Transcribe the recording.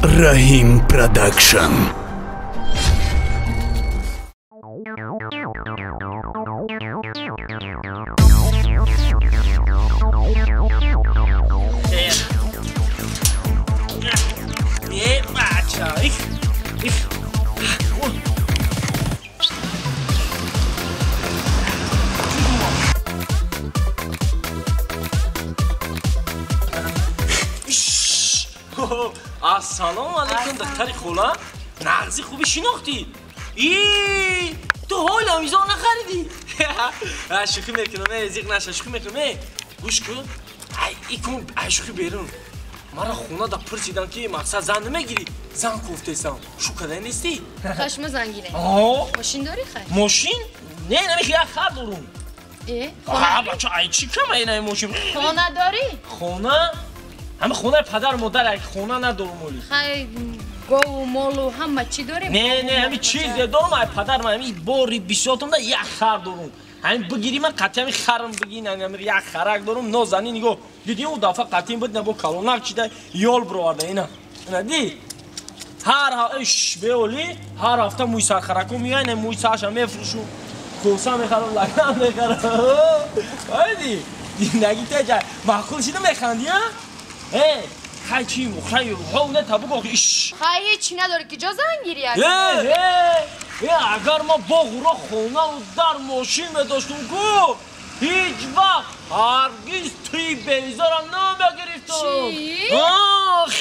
Раҳим Продакшн. Ассалому алайкум, духтари хола. Нағзи хуби шинохтӣ. И ту ҳолам изо нахаридӣ. Шӯхӣ мекунам, зиқ наша, шӯхӣ мекунам. Гӯш кун. Ай, икун, ай шӯхӣ берун. Мара хона да пурсидан ки мақсад зан намегирӣ. Зан кофтесам. Шу кадай нестӣ? Хашма зан гирем. Мошин дорӣ хай? Мошин? Не, намехи як хар дорум. Э? Ха, бача, ай чӣ кама ина мошин? Хона дорӣ? Хона? Ҳама хонаи падару модар, як хона надорум оли. Хай, гову молу ҳама чӣ дорем? Не, не, ҳами чизе дорум, ай падарам ҳами бори бисётумда як хар дорум. Ҳами бигири ман қатъи ҳами харам бигин, ҳами як харак дорум, нозанин нигоҳ. Дидӣ ӯ дафъа қатъи буд, набо калонак чида ёл бироварда ина. Ина ди. Ҳар иш беоли, ҳар ҳафта мӯи сархарако меояд, ина мӯи сарша мефурӯшум. Коса мехарам, лаган мехарам. Ҳайди. Зиндагӣ теҷа маъқул шида механдӣ, а? Э, хай чӣ, хай, ҳол не та бугох, иш. Хай ҳеч надорӣ ки ҷо зан гирӣ агар? Э, э, э, агар ма боғуро хонаву дар мошин медоштум ку, ҳеҷ вақт ҳаргиз туи бевизорам намегирифтум. Чӣ? Ах!